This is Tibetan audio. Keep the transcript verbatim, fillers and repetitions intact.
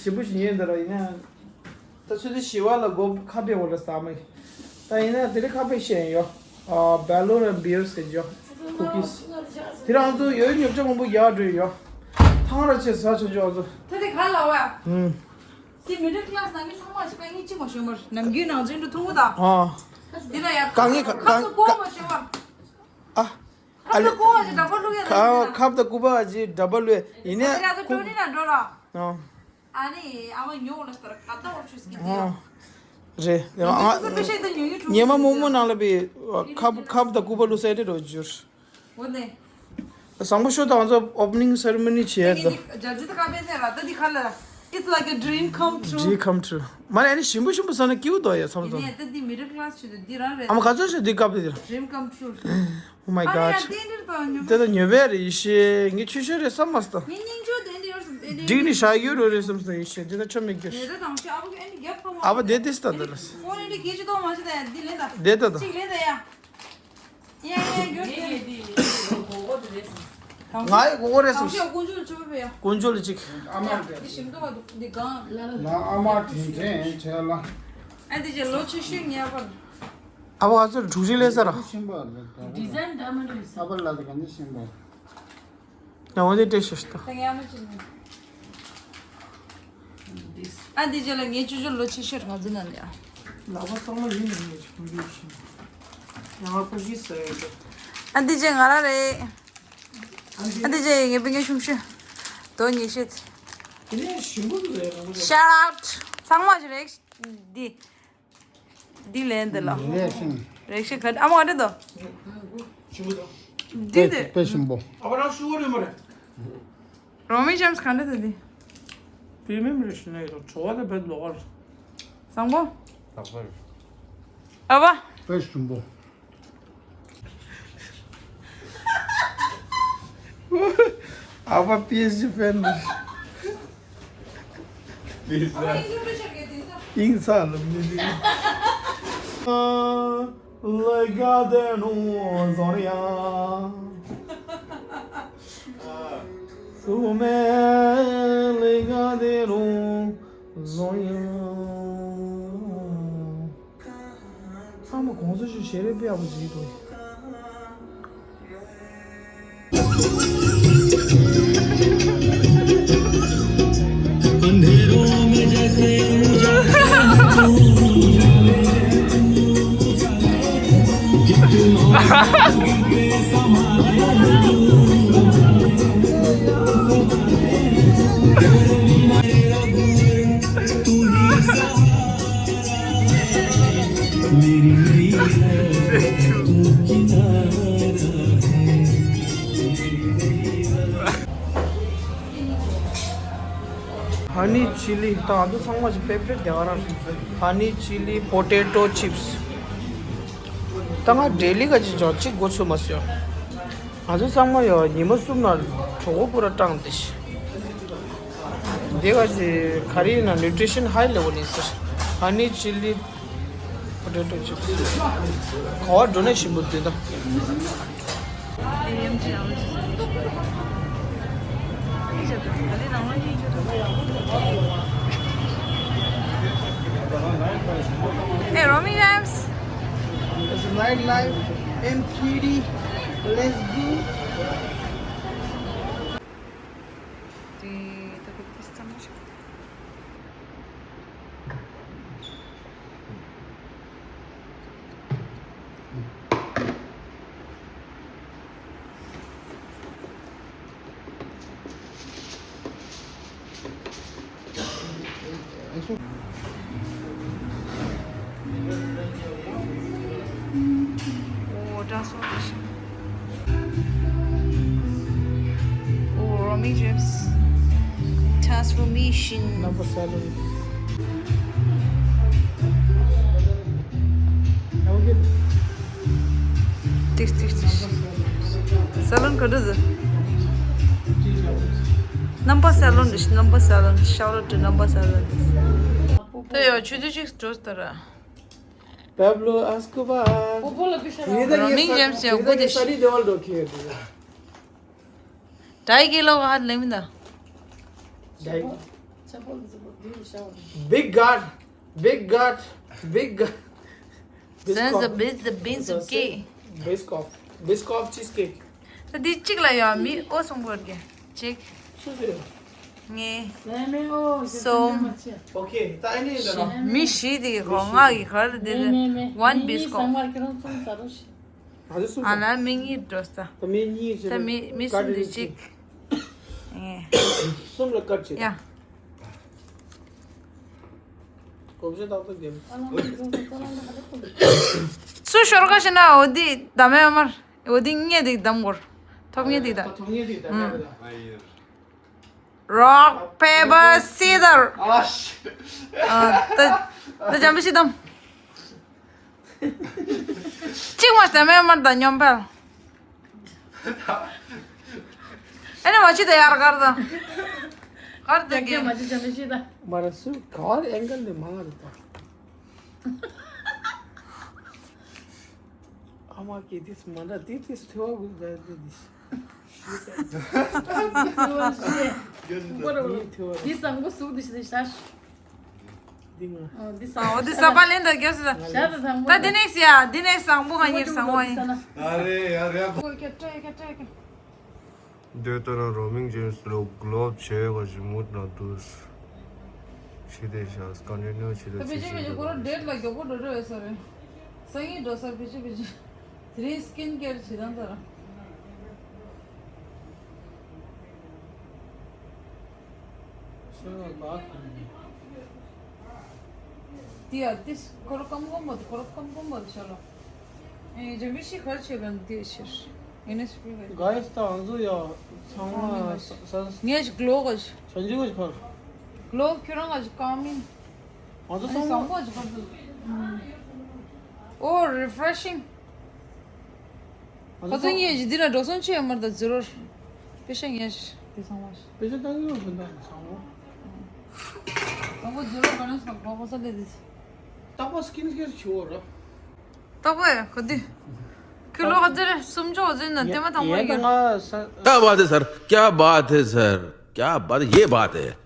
ཞིམ་པོ་ཞིག་ཉོས་འདི་ར་ཡིན་ན། ད་ཚོད་དུ་ཞི་བ་ལ་སྒོ་ཁ་པའི་འོག་ལ་ཟ་མ་ཡིན། ད་ཡིན་ན་དེ་རིང་ཁ་པའི་ཤེས་ཡོ། ཨ་བེ་ལོ་ར་བི་ཡར་སི་གི་ཇོ། ཀུ་ཀིས། དེ་རང་ཚོ་ཡོད་ཉོབ་ཆ་མང་པོ་རྒྱག་འགྲོ་ཡོ། ཐང་ར་ཆེ་ཟ་ཆ་ཆོག་ཚོ། ད་དེ་ག་ལ་བ། ཧུམ། དེ་མི་ཌལ་ཀ་ལ་སི་ནང་མི་ཚང་མ་ཞིག་པའི་ངས་གཅིག་མ་ཤོད་མར་ནམ་རྒྱུན་ནང་ཚན་དུ་ཐུང་བོ་དང་། ཨ། དེ་ལ་ཡ་གང་ངས་ག་ཁ་ཚོ་གང་གོ་མ་ཤོད་མར། ཨ། ཨ་ཁ་ལེ། ཚོ་གོ་བ་ཞིག་འདྲ་པོ་བླུག་ཡ་ཁ་ཁབ་དང་སྐུད་པ་ཅིག་འདྲ་པོ་བླུག་ཡ་ཡིན་ནས་ཁ་ཁུ། ཨ། ཨ་ནི་ཨ་མ་ཉོ་ལ་སྟར་ཀ་ཏ་འོར་ཆུ་སྐྱིད་དེ་ཡོ། རེད། ཨ། ཉི་མ་རྨོ་མོ་ནང་ལ་པའི་ཁབ་ཁབ་དང་སྐུད་པ་བླུག་ས་དེ་རོ་འཇུར། འོ་ནས། བཟང་པོ་ཤོད་དང་ང་ཚོ་ཨོ་པ་ནིང་སེ་རི་མོ་ནི་བྱས་ད། རྒྱ་རྩི་ད་ཁ་པེ་སེ་ར་ད་འདི་ཁ་ལ། It's like a dream come true. Dream come true. མ་རེད། ཨ་ནི་ཞིམ་པོ་ཞིམ་པོ་ཟ་ན་སྐྱིད་པོ་འདུག་ཡ་བསམ་སོང་། ད་འདི་མི་ཌལ་ཀ་ལ་སི་ཆུ་ད་འདི་རང་རེད། ཨ་མ་ག་ཚོད་ཞིག་འདི་སྐབས་དེ་དེ་ར། Dream come true. Oh my god. དེ་ད་ཉོ་བས་རེད་ཡེ་ཤེས། ངས་ཆུ་ཤོད་རེད་བསམ་མ་སོང་། འགྲིག་ནི་ཤ་ཡོད་རོ་རེད་བསམ་སོང་ཡེ་ཤེས། དེ་ད་ཆོ་མི་འགྱུར། ཨ་བ་དེ་དེ་སྟ་དེ་ལ། དེ་ད་ད། ང་ཡི་གོ་གོ་རེད་སོང་། དཀོན་མཆོག་ལ་གཅིག་ཨ་མ་དྲིན་དྲན་བྱས་ལ། ཨ་འདི་ཅེ་ལོ་ཆེ་ཤོས་ངེས་པར། ཨ་བ་ང་ཚོར་དྲུག་ཅུ་ལས་ས་ར། ཌི་ཟའིན་འདྲ་མི་འདྲ་ཡོད་ས། ཨ་བ་ལ་དེ་ག་ནས་ཤེས་པ། ཡང་འོ་དེ་སྤྲད་ཤོག་ཤི་ད། ཨ་འདི་ཅེ་ལ་ངའི་ཅོ་ཅོ་ལོ་ཆེ་ཤོས་ང་ཚོ་ན་ལ་ཡ། ལག་པ་གཙང་མ་ཡིན་ནམ་ངས་ཅིག་མི་འདུག་ཤི། ཡང་ང་ཁོ་ཞིག་ཟ་ཡོད་འགྲོ། ཨ་འདི་ཅེ་ང་ར་རེད། ཨ་འདི་ཅེ་ངའི་པི་ངའི་ཆུང་ཤོས། དོ་ཉི་ཤེས། དེ་ནས་ཞིམ་པོ་འདུག་ལས་རང་། Shout out. ཚང་མ་ཞིག་རེད། འདི། འདི་ལན་འདི་ལ། ལས་ཤིང་། རེག་ཤི་ཁ་ཨ་མ་ག་འདྲ་དོ། ཞིམ་པོ་དང་། འདི་དེ། དཔེ་ཞིམ་པོ། ཨ་བ་རང་ཤུ་བ་རེད་མ་རེད། རོ་མི་ཇེམ་སི་ག་འདྲ་དོ་འདི། བི་མེམ་རེ་ཤི་ན་ཡོད་དོ་བྲོ་བ་དང་བེད་ལོག་གར། བཟང་པོ། ལག་པར། ཨ་བ། དཔེ་ཞིམ་པོ། ཨ་བ་པི་ཨེས་ཇི་ཕེན་རེད། ཨིང་ས་ལ་མི་འདི། ལེ་ག་དེ་ནོ་ཟོ་ར་ཡ། སུ་མེ་ལེ་ག་དེ་ནོ་ཟོ་ཡ། ཚང་མ་གོང་ས་ཞུ་ཞེ་རེ་པེ་ཨ་བ་ཟིག་འདུག་ཧ་ནི་ཆི་ལི་དང་ཨ་ཚོ་ཚང་མ་ཞིག་ཕེ་ཕེ་རེད་དེ་ག་རང་། ཧ་ནི་ཆི་ལི་པོ་ཏེ་ཏོ་ཆིབ་སི། ད་ང་ཌེ་ལི་ག་ཅིག་ཅང་གཅིག་འགོ་ཚུགས་མ་སོང་། ང་ཚོ་ཚང་མ་ཡོད་ཉི་མ་གསུམ་ན་གྲོད་ཁོག་པུ་ར་སྐྲངས་ཏེ་ཤི། འདི་ག་ཅིག་ག་རེ་ཡིན་ན་ནིའུ་ཊི་རི་ཤན་ཧའི་ལེ་ཝལ་ཡིན་ཟེར། ཧ་ནི་ཆི་ལི་པོ་ཏེ་ཏོ་ཆིབ་སི། ག་བ་འགྲོ་ནས་ཞིམ་པོ་འདུག་ད། Hey, Roaming Labs. It's a nightlife in T D. Let's go. Oh, transformation. Oh, Roaming Gems. Transformation. Number seven. ཏིག་ཏིག་ཏིག། སལ་ལོན་ག་འདྲ་ཟེར། རྣམ་པ་སལ་ལོན་རེད། རྣམ་པ་སལ་ལོན། Shout out to རྣམ་པ་སལ་ལོན། ད་ཡོ་ཆུ་ཚོད་གཅིག་འགྲོ་སྟེ་ར། Pablo Escobar. Roaming Gems ཡང་སྒུག་བསྡད་ཤག Dai ke log hat leng da. Dai. Big God, big God, big God. Biscoff. Biscoff. Biscoff. Biscoff cheesecake. ད་འདི་གཅིག་ལ་ཡང་མི་ཨོ་སོང་བོར་གྱི་གཅིག་སུ་ཟེར། ངས་སོམ། Okay, ད་ཨ་ནི་ཡིན་ད་ན། མི་བཞི་དེ་གོ་ང་གི་གར་དེ་one biscoff. ང་ཚོ་གསུམ་ཨ་ལ་མི་གཉིས་འགྲོ་ས། ད་མི་གཉིས་ད་མི་མི་གསུམ་དེ་གཅིག་ངས་གསུམ་ལ་ཀར་བྱེད། ཡ། གོ་བྱེད་ཏག་ཏག་རྒྱབ། སུ་ཤོར་ཁ་ཤི་ན་འོ་དེ་ད་མེད་མར་འོ་དེ་ངས་དེ་གདམ་གོར། ཐོབ་ངས་དེ་ད། ཐོབ་ངས་དེ་ད་མེད་ད། Rock, paper, scissor. ཨ་ཤི། ཨ་ད་ད་ཇམ་པི་ཤི་དམ། གཅིག་མ་ཤི་ད་མེད་མར་ད་སྙོམས་འཕེལ། ཨ་ནི་མ་ཤི་ད་ཡར་གར་ད། གར་ད་གེ། མ་ཤི་ཇམ་པི་ཤི་ད། མ་ར་སུ་ག་བར་ཨེང་གལ་ནི་མང་རེད་ད། ཨ་མ་ཀེ་དིས་མ་འདྲ་དེ་དེས་ཐོ་བ་གུ་ག་དེ་དིས། འདི་བཟང་པོ་སུ་འདི་ཞིག་འདི་ཤར། འདི་ང་། འདི་ཨ་འོ་འདི་ས་པ་ལེན་ད་རྒྱབ་སི་ད། ཤར་ད་བཟང་པོ། ད་འདི་ནེགས་ཡ་འདི་ནེགས་བཟང་པོ་ག་ཉེར་བཟང་པོ་ཡིན། ཨ་རེ་ཡ་རེ་ཡ། ཀོ་ཀེ་ཀེ་ཀེ་ཀེ། འདོད་ལྟ་ན་རོ་མིང་ཅན་སི་ལོ་གློབ་བྱེད་ག་ཞིག་མུད་ན་དུས། ཞི་བདེ་ཤ་སྐ་ནེ་ནོ་ཞི་བདེ་ད་ཕི་ཅི་ཕི་ཅི་ཁོ་རང་ཌེ་ཊི་ལ་མགྱོགས་པོ་འགྲོ་འགྲོ་ཡོད་ས་རེད། སང་ཉིན་འགྲོ་ས་ཕི་ཅི་ཕི་ཅི། དེ་རིང་སི་ཀིན་ཀེར་བྱེད་སྟངས་ཚར། ཤོ་ལོ་བག་ཁུར་ནི། དེ་ཡ་དེ་ཁོ་རང་སྐམ་སྐམ་མོ་དེ་ཁོ་རང་སྐམ་སྐམ་མོ་དེ་ཤོ་ལོ། ཨེ་ཇམ་པི་ཤི་གར་ཆེ་ལ་འདི་ཤེར། ཨེ་ནས་སྤྲུལ་བས། གཱ་ཡིས་ད་ང་ཚོ་ཡ་ཚང་མ་ས་ས་ངས་ཞིག་གློག་ག་ཞིག་བྱང་ཆུབ་ཀྱི་ཁར། གློག་ཁྱོད་རང་ག་ཞིག་ཀ་མིན། ང་ཚོ་ཨ་ནི་ཚང་མ་བཟང་པོ་ཞིག་ག་ཚོད། ཨོ་refreshing། ང་ཁ་ཚོ་ཚོ་ངས་ཞིག་འདི་ལ་འགྲོ་སོང་ཆེ་མར་ད་ཛི་རོ། པེ་ཤ་ངས་ཞིག་དེ་ཚང་མ་ཞིག་དཔེ་ཆ་བཏང་གི་ཡོད་ཟེར་ན་ཚང་མ། དང་པོ་ཛི་རོ་བ་ལན་སི་ལ་གོ་གོ་ས་ལེ་དེ། རྟག་པར་སི་ཀིན་ཀེར་བྱེད་འོ་ར། ཏོག་པོས་ག་དུས། ཁྱོད་ལོ་ག་ཚོད་རེད། སུམ་ཅུ་ག་ཚོད་ན་ལྟད་མོ་དང་པོ་ཡིན། क्या बात है सर, क्या बात है सर, क्या बात है, ये बात है।